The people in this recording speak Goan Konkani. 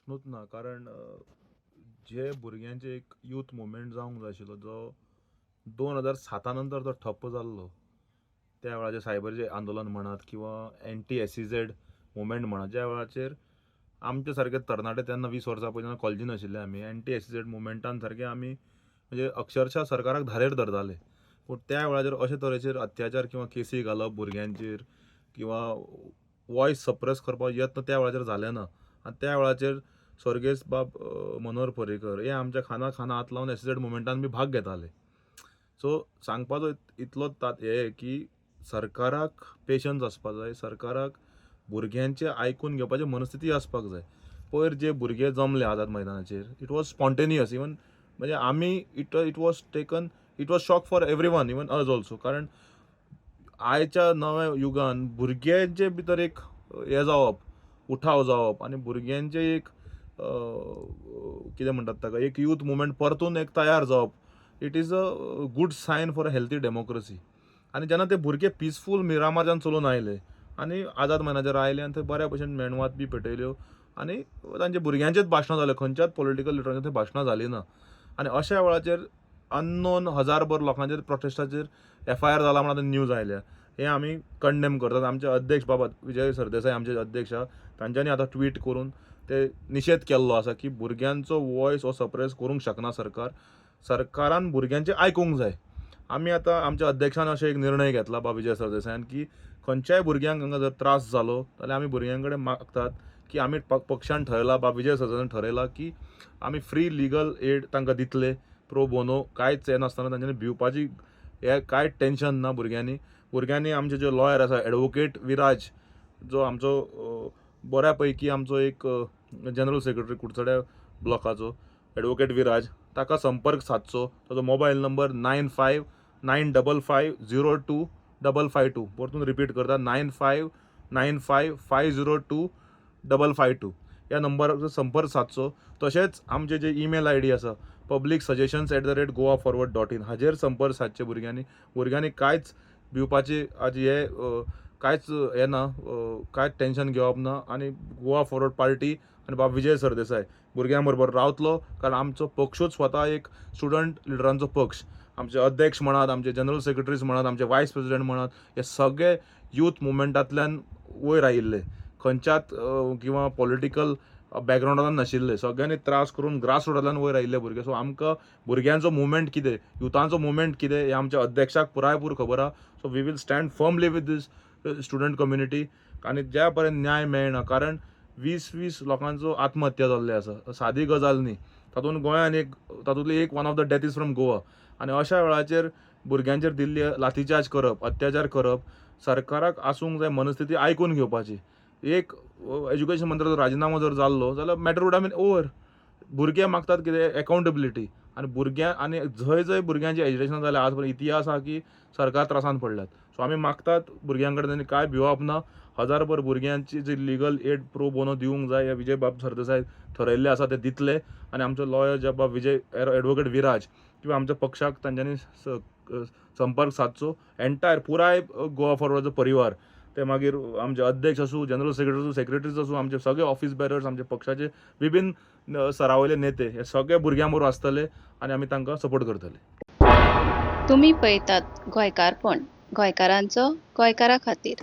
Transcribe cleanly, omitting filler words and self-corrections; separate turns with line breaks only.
प्रश्नूच ना, कारण जे भुरग्यांचे एक यूथ मुवमेंट जावंक जाय आशिल्लो, जो 2007 नंतर जो ठप्प जाल्लो, त्या वेळाचेर सायबरचें आंदोलन म्हणात किंवा एनटी एसईझेड मुवमेंट म्हणात, ज्या वेळाचेर आमचे सारके तरणाटे तेन्ना 20 वर्सां पयलीं कॉलेजीन आशिल्ले आमी, एनटी एसईझेड मुवमेंटान सारके आमी म्हणजे अक्षरशः सरकाराक धारेर धरताले. पूण त्या वेळाचेर अशे तरेचेर अत्याचार किंवा केसी घालप भुरग्यांचेर किंवा वॉयस सप्रेस करपाक यत्न त्या वेळाचेर जाले ना. आनी त्या वेळाचेर स्वर्गेस्त बाब मनोहर पर्रीकर हे आमच्या खांदा खांदा हात लावन एसईझेड मुवमेंटान बी भाग घेताले. सो सांगपाचो इतलो हें की सरकाराक पेशन्स आसपाक जाय, सरकाराक भुरग्यांचें आयकून घेवपाची मनस्थिती आसपाक जाय. पयर जे भुरगे जमले आझाद मैदानाचेर, it was spontaneous, even म्हणजे आमी it was taken, it was shock for everyone, even us also. कारण आयच्या नव्या युगान भुरग्यांचे भितर एक हें जावप, उठाव जावप आनी भुरग्यांचें एक कितें म्हणटात ताका, एक यूथ मुवमेंट परतून एक तयार जावप, it is a good sign for a healthy democracy. आनी जेन्ना ते भुरगे पिसफूल मिरामारच्यान चलून आयले आनी आझाद मैदानाचेर आयले आनी थंय बऱ्या भशेन मेणवात बी पेटयल्यो आनी तांच्या भुरग्यांचेच भाशणां जाल्यो, खंयच्याच पॉलिटिकल लिडरांचेर थंय भाशणां जालीं ना. आनी अशा वेळाचेर अननोन हजारभर लोकांचेर प्रोटेस्टाचेर एफआयआर जाला म्हण आतां न्यूज आयल्या, हें आमी कंडेम करतात. आमचे अध्यक्ष बाबा विजय सरदेसाय आमचे अध्यक्ष आहा, तांच्यांनी आतां ट्वीट करून ते निशेध केल्लो आसा की भुरग्यांचो वॉयस हो सप्रेस करूंक शकना सरकार, सरकारान भुरग्यांचें आयकूंक जाय. आमी आतां आमच्या अध्यक्षान अशें एक निर्णय घेतला बाबा विजय सरदेसायान की खंयच्याय भुरग्यांक हांगा जर त्रास जालो जाल्यार आमी भुरग्यां कडेन मागतात की आमी पक्षान ठरयला, बाबा विजय सरदेसायान ठरयला की आमी फ्री लिगल एड तांकां दितले, प्रो बोनो, कांयच हें नासतना, तांच्यांनी भिवपाची हें कांय टेंशन ना भुरग्यांनी. भुरग्यांनी आमचे जे लॉयर आसा एडवोकेट विराज, जो आमचो बऱ्या पैकी आमचो एक जनरल सेक्रेटरी कुडचड्या ब्लॉकाचो एडवोकेट विराज, ताका संपर्क सादचो. ताचो मोबायल नंबर 9595502552. परतून रिपीट करता, 9595502552. ह्या नंबराचो संपर्क सादचो. तशेंच आमचे जे ईमेल I D आसा publicsuggestions@goaforward.in, हाजेर संपर्क सादचे भुरग्यांनी. भुरग्यांनी कांयच भिवपाची आज हे कांयच हें ना, कांयच टेंशन घेवप ना. आनी गोवा फॉरवर्ड पार्टी आनी बाब विजय सरदेसाय भुरग्यां बरोबर रावतलो, कारण आमचो पक्षूच स्वता एक स्टुडंट लिडरांचो पक्ष. आमचे अध्यक्ष म्हणात, आमचे जनरल सेक्रेटरीज म्हणात, आमचे वायस प्रेसिडेंट म्हणात, हे सगळे यूथ मुवमेंटांतल्यान वयर आयिल्ले, खंयच्याच किंवा पॉलिटिकल बॅकग्रावंडान नाशिल्ले, सगळ्यांनी त्रास करून ग्रास रुटांतल्यान वयर आयिल्ले भुरगे. सो आमकां भुरग्यांचो मुवमेंट कितें, युथांचो मुवमेंट कितें, हें आमच्या अध्यक्षाक पुरायपूर खबर आहा. So we will stand firmly with this student community आनी ज्या पर्यंत न्याय मेळना, कारण 20-20 लोकांचो आत्महत्या जाल्ली आसा, सादी गजाल न्ही. तातूंत गोंयान एक, तातूंतली एक one of the death is from Goa. आनी अशा वेळाचेर भुरग्यांचेर दिल्ली लाठीचार्ज करप, अत्याचार करप, सरकाराक आसूंक जाय मनस्थिती आयकून घेवपाची. एक एज्युकेशन मंत्र्याचो राजिनामो जर जाल्लो जाल्यार matter would have been over. भुरगे मागतात कितें, एकाउंटेबिलिटी. आनी भुरग्यां आनी जंय जंय भुरग्यांचें एजिटेशन जालें आज पर्यंत इतिहास आहा की सरकार त्रासान पडल्यात. सो आमी मागतात भुरग्यां कडेन तांणी कांय भिवप ना, हजारभर भुरग्यांची जी लिगल एड प्रो बोनो दिवंक जाय, हे विजय बाब सरदेसाय ठरयल्ले आसा ते दितले. आनी आमचो लॉयर जे बाब विजय एडवोकेट विराज किंवा आमच्या पक्षाक तांच्यांनी संपर्क सादचो. एंटायर पुराय गोवा फॉरवर्डाचो परिवार, ते मागीर आमचे अध्यक्ष आसूं, जनरल सेक्रेटरी आसूं, सेक्रेटरीज आसूं, आमचे सगळे ऑफिस बेरर्स, आमचे पक्षाचे विभिन्न स्तरा वयले नेते, हे सगळे भुरग्यां बरोबर आसतले आनी आमी तांकां सपोर्ट करतले.
तुमी पळयतात गोंयकारपण, गोंयकारांचो गोंयकारा खातीर.